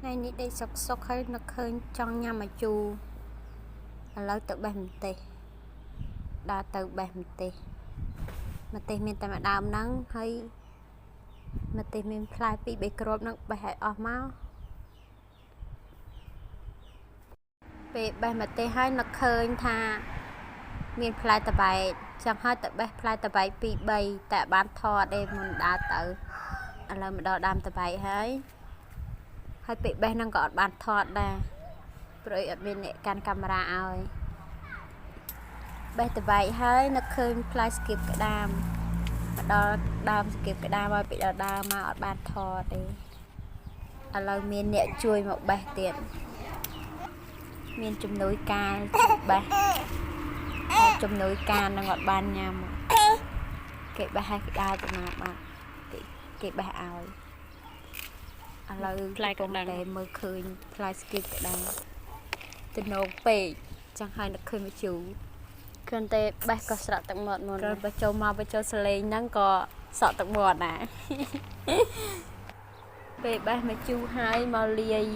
ថ្ងៃនេះដេកសុកសុកហើយនឹកឃើញចង់ញ៉ាំម្ជូរឥឡូវទៅបេះម្ទេសដើរទៅបេះម្ទេសម្ទេសមានតែមួយដើមហ្នឹងហើយម្ទេសមានផ្លែ2 3គ្រាប់ហ្នឹងបេះឲ្យអស់មកពេលបេះម្ទេសហើយនឹកឃើញថាមានផ្លែតបែកចង់ឲ្យទៅបេះផ្លែតបែក2 3តែបានថតទេមុនដើរទៅឥឡូវមកដល់ដើមតបែកហើយហើយពេលបេះហ្នឹងក៏អត់បានថតដែរព្រោះអត់មានអ្នកកាន់កាមេរ៉ាឲ្យបេះតបែកហើយនឹកឃើញផ្លែស្គៀបក្តាមមកដល់ដើមស្គៀបក្តាមហើយពេលដល់ដើមមកអត់បានថតទេឥឡូវមានអ្នកជួយមកបេះទៀតមានជំនួយការជួយបេះជំនួយការនឹងអត់បានញ៉ាំគេបេះឲ្យគេដើរទៅណាបាត់គេបេះឲ្យឥឡូវ ផ្លែ កំ កណ្ដឹង តែមើលឃើញផ្លែស្គៀបក្តាមទំនងពេកចង់ឲ្យនឹកឃើញម្ជូរ គ្រាន់តែបេះក៏ស្រក់ទឹកមាត់មុន គ្រាន់បើចូលមកបញ្ចូលសលេងហ្នឹងក៏សក់ទឹកមាត់ដែរ ពេលបេះម្ជូរហើយមកលាយ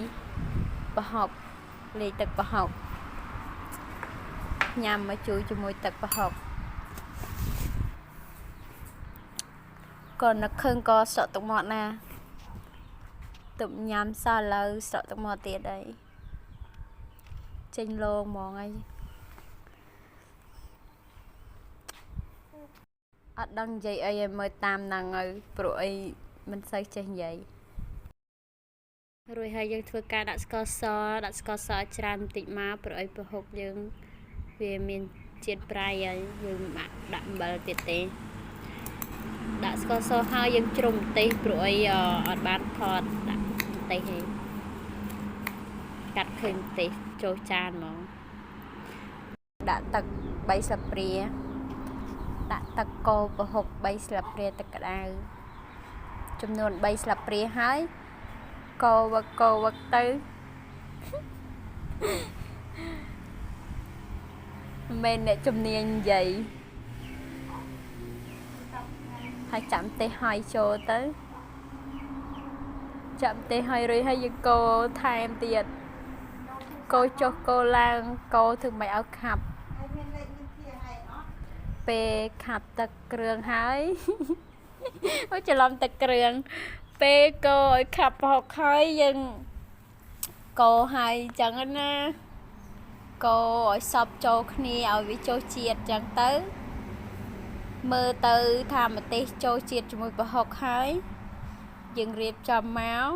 ប្រហុកលាយទឹកប្រហុកញ៉ាំម្ជូរជាមួយទឹកប្រហុកក៏នឹកឃើញក៏ស្រក់ទឹកមាត់ណាទឹកញ៉ាំសោះឥឡូវស្រក់ទឹកមាត់ទៀតហើយចេញលោងហ្មងហើយអត់ដឹងនិយាយអីឲ្យមើលតាមហ្នឹងហើយព្រោះអីមិនសូវចេះនិយាយ រួចហើយយើងធ្វើការដាក់ស្ករសដាក់ស្ករសឲ្យច្រើនបន្តិចមកព្រោះអីប្រហុកយើងវាមានជាតិប្រៃហើយយើងមិនបាក់ដាក់អំបិលទៀតទេដាក់ស្ករសហើយយើងជ្រុំម្ទេសព្រោះអីអត់បានថតដាក់ម្ទេសទេកាត់ឃើញម្ទេសចូលចានហ្មង ដាក់ទឹក3ស្លាបព្រាដាក់ទឹកកូរប្រហុក3ស្លាបព្រាទឹកក្តៅចំនួន3ស្លាបព្រាហើយកូរវឹកកូរវឹកទៅ មិនមែនអ្នកជំនាញនិយាយហើយចាំម្ទេសហើយចូលទៅចាំម្ទេសហើយរួចហើយយើងកូរថែមទៀតកូរចុះកូរឡើងកូរធ្វើម៉េចឲ្យខាប់ ពេលខាប់ទឹកគ្រឿងហើយ អូច្រឡំទឹកគ្រឿងពេលកូរឲ្យខាប់ប្រហុកហើយយើងកូរហើយអញ្ចឹងណាកូរឲ្យសព្វចូលគ្នាឲ្យវាចូលជាតិអញ្ចឹងទៅមើលទៅថាម្ទេសចូលជាតិជាមួយប្រហុកហើយយើងរៀបចំមក